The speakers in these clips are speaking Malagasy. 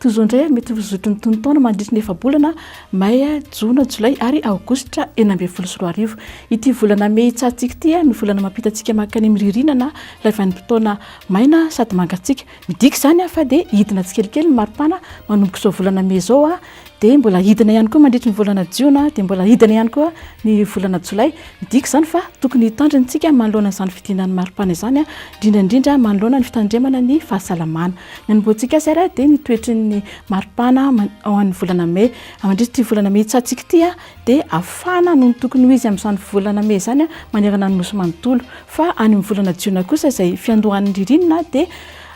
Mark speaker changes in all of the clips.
Speaker 1: Toy izao indray mety ho zotry ny tonon-taona mandritry ny efa-bolana, May, Jona, Jolay ary Aogositra 2016. Ity volana Mey hitsahantsika ity no volana mampita antsika mankany amin'ny ririnina na ilay vanim-potoana maina sady mangatsiaka. Midika izany fa dia hidina tsikelikely ny maripana manomboka izao volana Mey izao dia mbola hidina ihany koa mandritry ny volana jiona dia mbola hidina ihany koa ny volana jolay. Midika izany fa tokony hitandrina isika manoloana izany fidinan'ny maripana izany, indrindra indrindra manoloana ny fitandremana ny fahasalamana. Ny hanombohantsika azy ary dia ny toetry ny maripana ho an'ny volana mey. Mandritra ity volana mey hitsahantsika ity dia hafana noho ny tokony ho izy amin'izany volana mey izany manerana ny nosy manontolo. Fa any amin'ny volana jiona kosa izay fiandohan'ny ririnina dia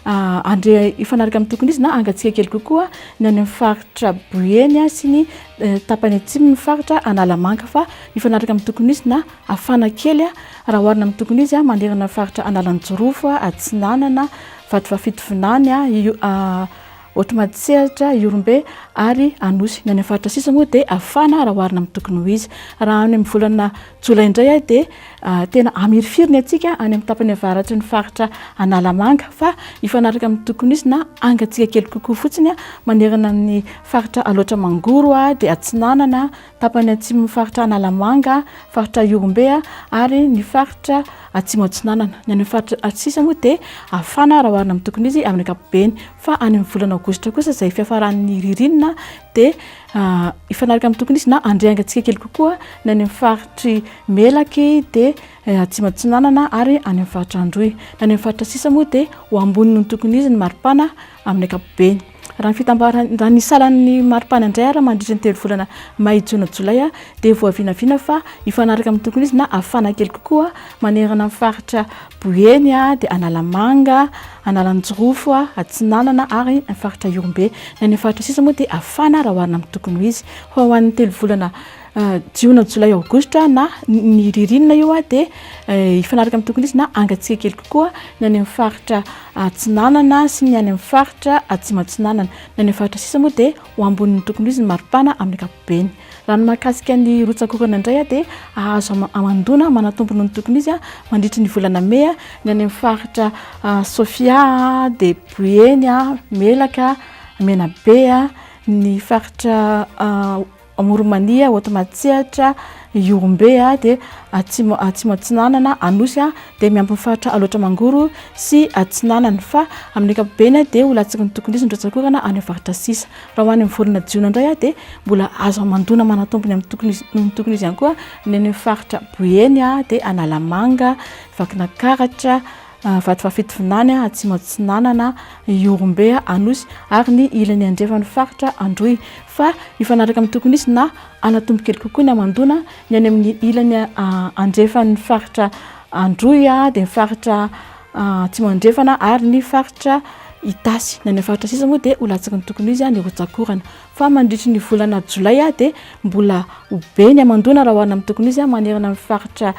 Speaker 1: handre hifanaraka amin'ny tokony izy na hangatsiaka kely kokoa ny any amin'ny faritra Boeny sy ny tapany atsimon'ny faritra Analamanga fa mifanaraka amin'ny tokony izy na hafana kely raha oharina amin'ny tokony izy manerana ny faritra Analanjirofo, Atsinanana, Vatovavy-Fitovinany, Haute Matsiatra, Ihorombe ary Anosy. Ny any amin'ny faritra sisa moa dia hafana raha oharina amin'ny tokony ho izy. Raha any amin'ny volana jolay indray dia tena hamirifiry ny antsika any amin'ny tapany avaratry ny faritra Analamanga fa hifanaraka amin'ny tokony ho izy na hangatsiaka kely kokoa fotsiny manerana ny faritra Alaotra Mangoro dia Atsinanana, tapany atsimon'ny faritra Analamanga, faritra Ihorombe ary ny faritra Atsimo Atsinanana. Ny any amin'ny faritra sisa moa dia hafana raha oharina amin'ny tokony ho izy amin'ny ankapobeny fa any amin'ny volana aogositra kosa izay fiafaran'ny ririnina dia hifanaraka amin'ny tokony izy na handre hangatsiaka kely kokoa ny any amin'ny faritry Melaky dia Atsimo Atsinanana ary any amin'ny faritra Androy. Ny any amin'ny faritra sisa moa dia ho ambony noho ny tokony izy ny maripana amin'ny ankapobeny. Raha ny fitambaran-, raha ny salan'ny maripana indray ary mandritra ny telo volana may, jona, jolay dia voavinavina fa hifanaraka amin'ny tokony izy na hafana kely kokoa manerana ny faritra Boeny dia Analamanga, Analanjirofo, Atsinanana ary ny faritra Ihorombe. Ny any amin'ny faritra sisa moa dia hafana raha oharina amin'ny tokony ho izy. Fa ho an'ny telo volana jiona, jolay, aogositra na ny ririnina io dia hifanaraka amin'ny tokony izy na hangatsiaka kely kokoa ny any amin'ny faritra Atsinanana sy ny any amin'ny faritra Atsimo Atsinanana. Ny any amin'ny faritra sisa moa dia ho ambonin'ny tokony ho izy ny maripana amin'ny ankapobeny. Raha ny mahakasika ny rotsak'orana indray dia hahazo hamandoana manatombo noho ny tokony izy mandritry ny volana mey ny any amin'ny faritra Sofia dia Boeny, Melaka, Menabe, ny faritra Amoron'i-Mania, Haute Matsiatra, Ihorombe dia Atsimo Atsimo Atsinanana, Anosy dia miampy ny faritra Alaotra Mangoro sy Atsinanana fa amin'ny ankapobeny dia ho latsaky ny tokony izy ny rotsak'orana any avaratra sisa. Raha ho any amin'ny volana jiona indray dia mbola azo hamandoana manatombony amin'ny tokony izy noho ny tokony izy ihany koa ny any amin'ny faritra Boeny dia Analamanga, Vakinakaratra, Vatovavy-Fitovinany, Atsimo Atsinanana, Ihorombe, Anosy ary ny ilany andrefan'ny faritra Androy fa hifanaraka amin'ny tokony hisy na hanatombo kely kokoa ny hamandoana ny any amin'ny ilany andrefan'ny faritra Androy dia ny faritra Atsimo Andrefana ary ny faritra Itasy. Ny any amin'ny faritra sisa moa dia ho latsaky ny tokony ho izy ny rotsak'orana. Fa mandritry ny volana jolay dia mbola ho be ny hamandoana raha oharina amin'ny tokony ho izy manerana ny faritra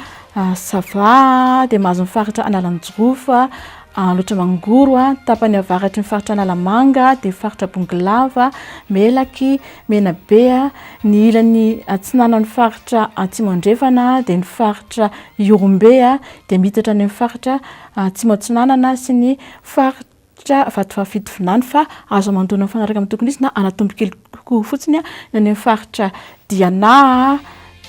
Speaker 1: Sava dia mahazo ny faritra Analanjirofo, Alaotra Mangoro, tapany avaratry ny faritra Analamanga dia faritra Bongolava, Melaky, Menabe, ny ilany atsinanan'ny faritra Atsimo Andrefana dia ny faritra Ihorombe dia miitatra any amin'ny faritra Atsimo Atsinanana sy ny faritra Vatovavy Fitovinany fa azo hamandoana mifanaraka amin'ny tokony izy na hanatombo kely kokoa fotsiny ny any amin'ny faritra Diana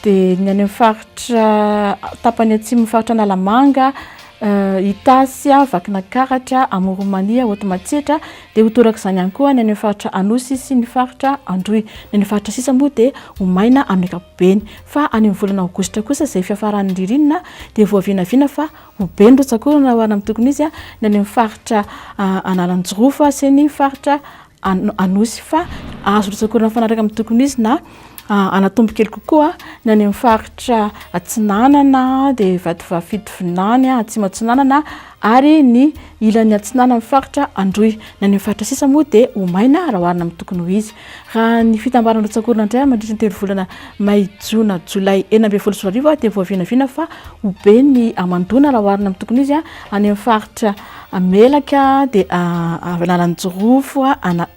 Speaker 1: dia ny any amin'ny faritra tapany atsimon'ny faritra Analamanga, Itasy, Vakinakaratra, Amoron'i Mania, Haute Matsiatra dia ho torak'izany ihany koa ny any amin'ny faritra Anosy sy ny faritra Androy. Ny any amin'ny faritra sisa moa dia ho maina amin'ny ankapobeny fa any amin'ny volana aogositra kosa izay fiafaran'ny ririnina dia voavinavina fa Ho be ny rotsak'orana raha oharina amin'ny tokony izy ny any amin'ny faritra Analanjirofo sy ny faritra Anosy fa azo rotsak'orana mifanaraka amin'ny tokony izy na hanatombo kely kokoa ny any amin'ny faritra Atsinanana dia Vatovavy Fitovinany, Atsimo Atsinanana ary ny ilany atsinanan'ny faritra Androy. Ny any amin'ny faritra sisa moa dia ho maina raha oharina amin'ny tokony ho izy. Raha ny fitambaran'ny rotsak'orana indray mandritra ny telo volana may, jona, jolay 2016 dia voavinavina fa ho be ny hamandoana raha oharina amin'ny tokony izy any amin'ny faritra Melaka dia Analanjirofo,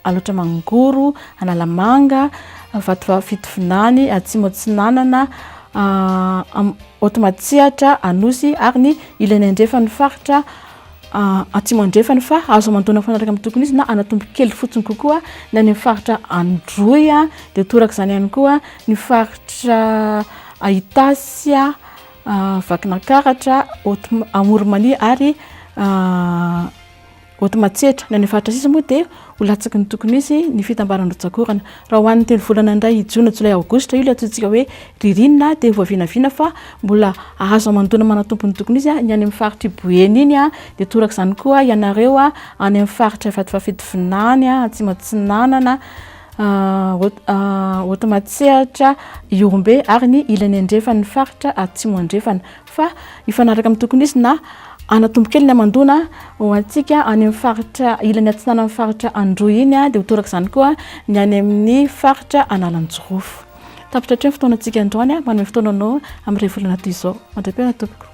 Speaker 1: Alaotra Mangoro, Analamanga, Vatovavy Fitovinany, Atsimo Atsinanana, Haute Matsiatra, Anosy ary ny ilany andrefan'ny faritra. Atsimo Andrefana fa azo hamandoana mifanaraka amin'ny tokony izy na hanatombo kely fotsiny kokoa ny any amin'ny faritra Androy dia toraka izany ihany koa ny faritra Itasy, Vakinankaratra, Amoron'i Mania ary Haute Matsiatra. Ny any amin'ny faritra sisa moa dia ho latsaky ny tokony hisy ny fitambaran'ny rotsak'orana. Raha ho an'ny telo volana indray, jona, jolay, aogositra, io ilay antsointsika hoe ririnina dia voavinavina fa mbola hahazo hamandoana manatompo ny tokony hisy ny any amin'ny faritr'i Boeny iny dia torak'izany koa ianareo any amin'ny faritra Vatovavy-Fitovinany, Atsimo Atsinanana, Haute Matsiatra, Ihorombe ary ny ilany andrefan'ny faritra Atsimo Andrefana. Fa hifanaraka amin'ny tokony hisy na hanatombo kely ny hamandoana ho antsika any amin'ny faritra ilany atsinanan'ny faritra Androy iny dia ho torak'izany koa ny any amin'ny faritra Analanjirofo. Tapitra hatreo ny fotoanantsika androany, manome fotoana anao amin'ireo volana toy izao. Mandra-pihaona tompoko.